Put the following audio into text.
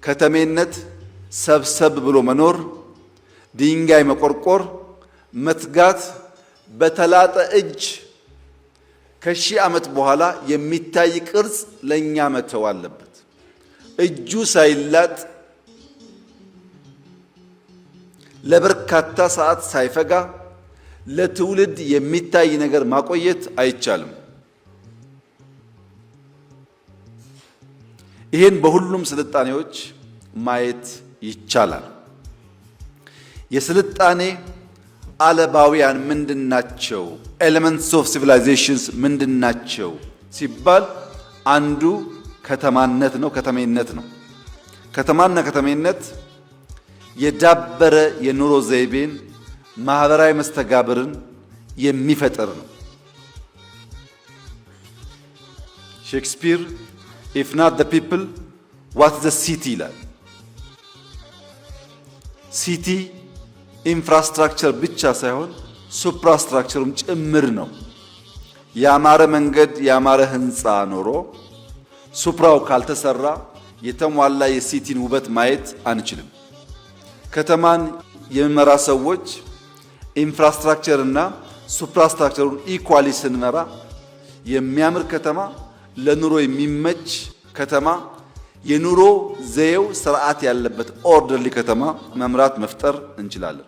ከተሜነት ሰብሰብ ብሎ መኖር፣ ድንጋይ መቆርቆር፣ መትጋት፣ በተላጠ እጅ ከሺህ ዓመት በኋላ የሚታይ ቅርጽ ለእኛ መተው አለበት። እጁ ሳይላጥ፣ ለበርካታ ሰዓት ሳይፈጋ ለትውልድ የሚታይ ነገር ማቆየት አይቻልም። ይህን በሁሉም ስልጣኔዎች ማየት ይቻላል። የስልጣኔ አለባውያን ምንድናቸው? Elements of civilizations ምንድናቸው ሲባል አንዱ ከተማነት ነው፣ ከተሜነት ነው። ከተማና ከተሜነት የዳበረ የኑሮ ዘይቤን፣ ማህበራዊ መስተጋብርን የሚፈጥር ነው። ሼክስፒር "If not the people, what the city?" ይላል። City infrastructure ብቻ ሳይሆን suprastructure ኡም ጭምር ነው። ያማረ መንገድ፣ ያማረ ህንፃ ኖሮ supra ው ካልተሰራ የተሟላ የ city ን ውበት ማየት አንችልም። ከተማን የሚመራ ሰዎች infrastructure እና suprastructure ኡን equally ስንመራ የሚያምር ከተማ፣ ለኑሮ የሚመች ከተማ፣ የኑሮ ዘዬው ስርዓት ያለበት orderly ከተማ መምራት መፍጠር እንችላለን።